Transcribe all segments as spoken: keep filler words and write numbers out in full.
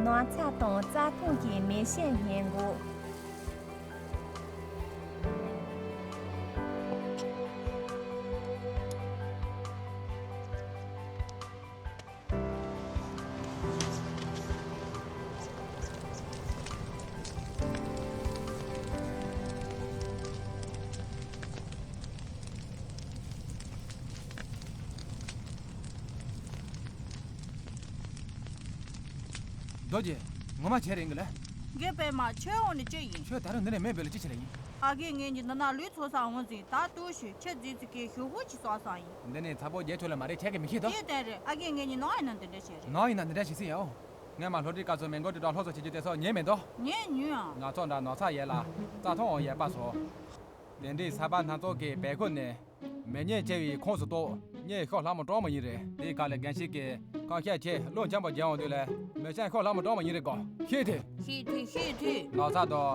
ནགས་ཚལ་དང་རྩྭ་ཐང་གི་མེ་ཤིང་སྙན་འགོག་རྡོ་རྗེ། ངོ་མ་བྱས་རེད་འགི་ལ། རྒན་པད་མ་ཁྱོད་འོང་ནི་ཅི་ཡིན། ཁྱོད་ད་རུང་འདི་ནས་མེད་པས་ལ་ཅི་བྱེད་ལ་ཡིན། ཨ་རྒན་ངེད་གཉིས་འདི་ན་ལུས་ཚོ་ས་འོང་ཟིན་ད་ལྟོས་ཤིག་ཁྱེད་རྫི་ཚི་གའི་ཞུ་ཧུ་ཅི་སོགས་སང་ཡིན། འདི་ནས་ཚ་པོ་རྒྱལ་ཁྱོད་ལ་མ་རེད་ཁྱེད་ཀྱིས་མི་ཤེས་དོ། ཅི་བསྟན་རེད་ཨ་རྒན་ངེད་གཉིས་ནང་ཡིན་ན་འདི་འདྲ་བྱས་རེད། ནང་ཡིན་ན་འདི་འདྲ་བྱས་སྲིད་ཡ། ཨོ། ངས་མ་སློབ་གྲྭའི་སྐབས་སུ་མི་མགོ་དྲི་དྲག་སློབ་གསོ་བྱེད་རྒྱུ་དེ་སོགས་ཉན་མེད་དོ། ངས་ཉོན་ཨང་། ང་ཚོ་འདྲ་ནགས་ཚལ་ཡས་ལ་རྩྭ་ཐང་འོང་ཡས་པ་སོགས། དེ་འདྲའི་ས་པ་སྣ་ཚོགས་ཀྱི་བལ་ཁོ་ནས། མེ་ཉེན་ཆེ་བའི་ཁོངས་སུ་གཏོགས་གཉེར་ཤོག་ལྷག་མ་གྲོགས་མ་ཡིན་རེད། དེའི་ཁ་ལ་རྒན་ཤེས་ཀྱིས་ཁ་ཤས་ཆེ་བློ་འཆམ་པོ་རྒྱལ་འོང་དུས་ལ་མེ་ཤང་ཤོག་ལྷག་མ་གྲོགས་མ་ཡིན་རེད་གོ། ཤེས་ཐུབ། ཤེས་ཐུབ་ཤེས་ཐུབ། ནགས་ཚལ་དང་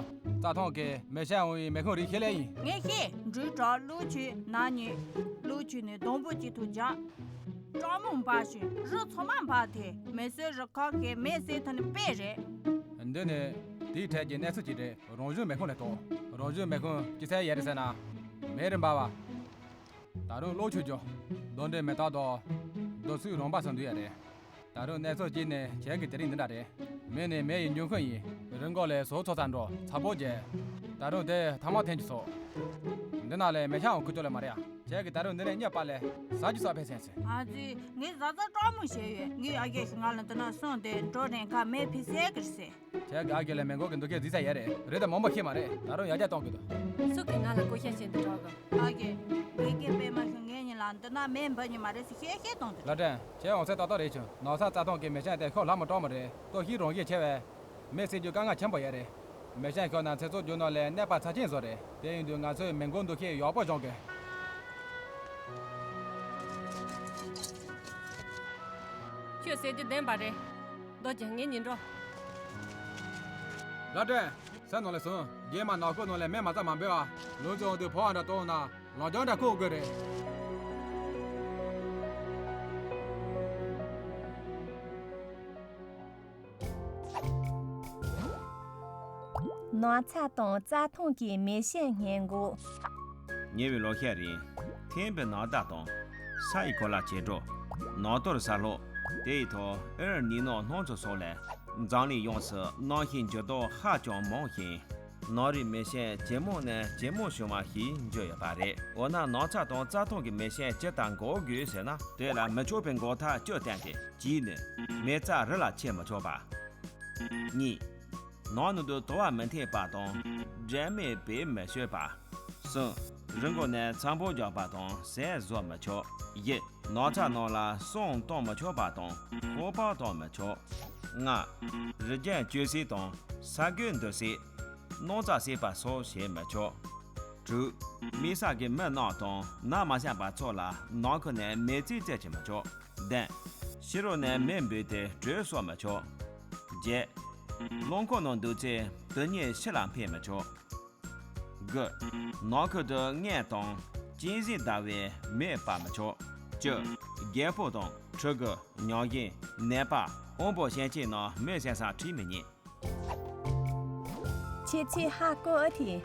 རྩྭ་ཐང་གི་མེ་ཤང་འོང་བའི་མེ་ཁུངས་རིགས་ཤེས་ལེ་ཡིན། ངས་ཤེས། འབྲུ་དྲག་ཀླུ་ཆུ་ན་ནི། ཀླུ་ཆུ་ནི་སྡོང་པོ་གཅིག་ཏུ་སྦྱར། སྤྲང་མོ་འབར་ཞིང་རི་ཚང་མ་འབར་ཏེ་མེ་གསོད་རུ་ཁག་གི་མེ་གསོད་ཐུབ་ནི་དཔེ་རེད། འདི་ནི་དེའི་གྲས་ཀྱི་གནས་ཚུལ་ཅིག་རེད། རང་བྱུང་མེ་ཁུངས་ལས་གཏོགས་རང་བྱུང་མེ་ཁུངས་ཅི་ཚད་ཡོད་རེད་ཟེར་ན། མེ་རུ་འབར་བ། ད་རུང་གློག་ཆུ་རྒྱུ། རྡོ་འདྲེ་མེ་སྟག་དང་། རྡོ་སུལ་རོང་པ་སོགས་འདུས་ཡོད་རེད། ད་རུང་གནས་ཚུལ་གཅིག་ནི་ཁྱེད་ཀྱི་དེ་རིང་འདི་འདྲ་རེད། མེ་ནི་མེ་ཡི་འབྱུང་ཁུངས་ཡིན། རི་མགོ་ལས་ཟོག་འཚོ་ས་འགྲོ་ཚ་པོ་རྒྱས། ད་རུང་དེ་ཐ་མག་འཐེན་རྒྱུ་སོགས། འདི་ན་ལས་མེ་ཤང་འོང་ཁུ་ཅོ་ལས་མ་རེད་ཨ། ཁྱེད་ཀྱིས་ད་རུང་འདི་ནས་རྙེད་པ་ལས་ཟ་རྒྱུ་སོགས་ཕེབས་སེམས་སེ། ཨ་ཙི། ངས་ཟ་ཟ་སྤྲང་མོ་བྱས་ཡོད། ངའི་ཨ་རྒས་ཤིག་ང་ལ་འདི་ན་སོང་སྟེ་འགྲོ་རན་ཁ་མེ་ཕི་སེ་གིར་སེ། ཁྱེད་ཀྱི་ཨ་རྒས་ལ་མེ་འགོག་གི་འདུ་ཤེས་རྫིག་ས་ཡོད་རེད། རེད་དེ་མང་པོ་ཤེས་མ་རེད། ད་རུང་ཡར་རྒྱས་གཏོང་གི་འདུག་སུ་གིས་ང་ལ་བཀོད་ཤག་བྱེད་འདི་གྲོགས་གི། ཨ་རྒས། དགེ་རྒན་པད་མ་ཤོད་ངེད་གཉིས་ལ་འདི་ན་མེ་འབར་ནི་མ་རེད་ཟེར་བཤད་བཤད་གཏོང་འདུག་ལ་སྒྲོན། ཁྱེད་འོང་ཚད་ཏག་ཏག་རེད་བྱུང་། ནགས་ཚལ་རྩྭ་ཐང་གི་མེ་ཤང་དེ་ཤོག་ལྷག་མ་གྲོགས་མ་རེད། ལྟོ་ཤི་རང་ཤི་ཆེ་བས། མེ་གསོད་རྒྱུ་དཀའ་ངལ་ཆེན་པོ་ཡོད་རེད། མེ་ཤང་ཤོག་ན་ཚེ་སྲོག་རྒྱུ་ནོར་ལས་གནོད་པ་ཚབས་ཆེན་བཟོ་རེད། དེ་ཡིན་དུས་ང་ཚོས་མེ་འགོག་འདུ་ཤེས་ཡག་པོ་སྦྱོང་དགོས། ཁྱོད་ཟེར་རྒྱུ་བདེན་པ་རེད། རྡོ་རྗེ་ངེད་གཉིས་འགྲོ། ལ་སྒྲོན། ས་ནང་ལ་སོང་། རྗེས་མ་ནག་ཁུག་ནང་ལ་མེ་མ་རྩ་མ་འབོད་ཨ། ལུང་ཚོ་འོང་དུས་ཕོ་བ་འདྲ་གཏོང་ན་ལང་ལྗང་འདྲ་ཁུག་དགོས་རེད། ནགས་ཚལ་དང་རྩྭ་ཐང་གི་མེ་ཤིང་སྔོན་འགོག་ཉེ་བའི་ལོ་ཤས་རིང་། ཐན་པའི་ནགས་བདག་དང་། ས་ཡི་གོ་ལ་བྱེ་བྲག་ནགས་གཏོར་ས་སློག་དེ་ཡི་ཐོག་ཨེར་ནི་ནོ་སྣང་ཚུལ་སོགས་ལས། འཛམ་གླིང་ཡོངས་སུ་གནམ་གཤིས་འགྱུར་ལྡོག་ཧ་ཅང་མང་ཞིང་། ནགས་རིགས་མེ་ཤིང་ཇེ་མང་ནས་ཇེ་མང་བྱུང་བ་ཞིག་འབྱུང་ཡོད་པ་རེད། འོ་ན་ནགས་ཚལ་དང་རྩྭ་ཐང་གི་མེ་ཤིང་ཇི་ལྟར་འགོག་དགོས་ཟེར་ན། དེ་ལ་མི་ཆོག་པའི་འགོག་ཐབས་བཅུ་བསྟན་ཏེ། གཅིག་ནི། མེ་བཙའ་རི་ལ་ཕྱེ་མི་ཆོག་པ། གཉིས། ནགས་ནང་དུ་དུ་བ་མི་འཐེན་པ་དང་། སྦྲང་མས་བེད་མི་གཅོད་པ། གསུམ། རི་མགོ་ནས་ཚ་འབོ་རྒྱག་པ་དང་ཟས་བཟོ་མི་ཆོག་བཞི། ནགས་ཚལ་ནང་ལ་སྲུང་གཏོང་མི་ཆོག་པ་དང་ཁོག་པ་གཏོང་མི་ཆོག་ལྔ། རི་རྒྱལ་གཅོད་བྱེད་དང་ས་རྒོད་འདུལ་བྱེད། སྣུམ་བཙག་བྱེད་པ་སོགས་བྱེད་མི་ཆོག་དྲུག་དམིགས་བསལ་གྱི་མི་རྣམས་དང་ནགས་མ་བཞག་པ་ཚོ་ལ་ནགས་ཁུལ་ནས་མེ་བཙའ་བཙལ་བྱེད་མི་ཆོག་བདུན། ཕྱི་རོལ་ནས་མེ་འབུད་དེ་དྲོད་གསོག་མི་ཆོག་བརྒྱད། རླངས་འཁོར་ནང་འདུག་ཚེ་དེ་ཉིད་ཕྱི་ལ་འཕེན་མི་ཆོག་དགུ། ནགས་ཁུལ་དུ་མངལ་དང་གཅན་གཟན་བདའ་བའི་མེ་སྤར་མི་ཆོག་བཅུ། རྒྱལ་པོ་དང་ཕྲུ་གུ། ཉམས་ཞན། ནད་པ། དབང་པོ་ཤན་ཆེན་རྣམས་མེ་བསད་སར་ཁྲིད་མི་ཉན། ཁྱེད་ཚོས་ཧ་གོ་ཨེ་ཐི།